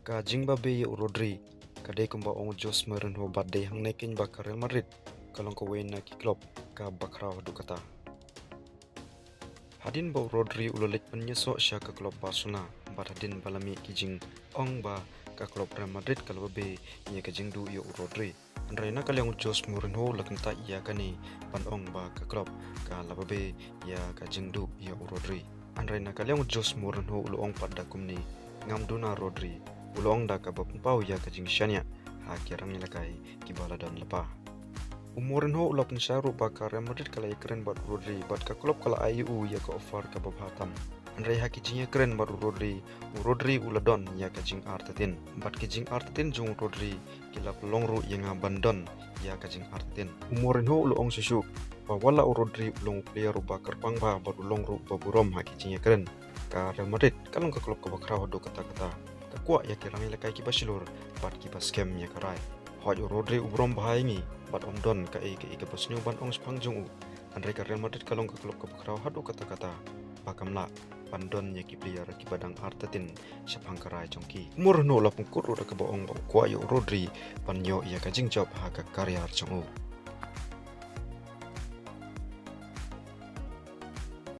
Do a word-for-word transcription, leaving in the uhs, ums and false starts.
Ka jingbabe ïa u Rodri ka dei kumba ong u Jose Mourinho, bad dei hangne keiñ ba ka Real Madrid ka long kawei na ki club kaba khraw haduh katta. Hadien ba u Rodri u la leit pynïasoh sha ka club Barcelona, bad hadien ba la mih ki jingong ba ka club Real Madrid ka la babe ïa ka jingduh ïa u Rodri. Hynrei na ka liang u Jose Mourinho u la kyntait ïa kane ban ong ba ka club ka la babe ïa ka jingduh ïa u Rodri. Hynrei na ka liang u Jose Mourinho u la ong pat da kumne, ngam duna Rodri, u la ong da kaba pynpaw ïa ka jingshaniah ha ki rangïalehkai kiba la don lypa. U Mourinho u la pynshai ruh ba ka Real Madrid ka la ïakren bad u Rodri, bad ka club ka la ai ïa u ïa ka offer kaba bha tam. Hynrei ha ki jingïakren bad u Rodri, u Rodri u la don ïa ka jingartatien. Bad ki jingartatien jong u Rodri ki la pynlong ruh ïa nga ban don ïa ka jingartatien. U Mourinho u la ong shuh shuh ba wat la u Rodri u long u player uba kyrpang bha bad u long ruh uba burom ha ki jingïakren, ka Real Madrid ka long ka club kaba khraw haduh katta katta. Ka kwah ïa ki rangïalehkai kiba shlur bad kiba skhem ïa ka rai. Hooid, u Rodri u burom bha ïa ngi bad ym don kaei kaei kaba sniew ban ong shaphang jong u. Hynrei ka Real Madrid ka long ka club kaba khraw haduh katta katta ba kam lah ban don ïa ki player kiba dang artatien shaphang ka rai jong ki. U Mourinho u la pynkut ruh da kaba ong ba u kwah ïa u Rodri ban ïoh ïa ka jingjop ha ka career jong u.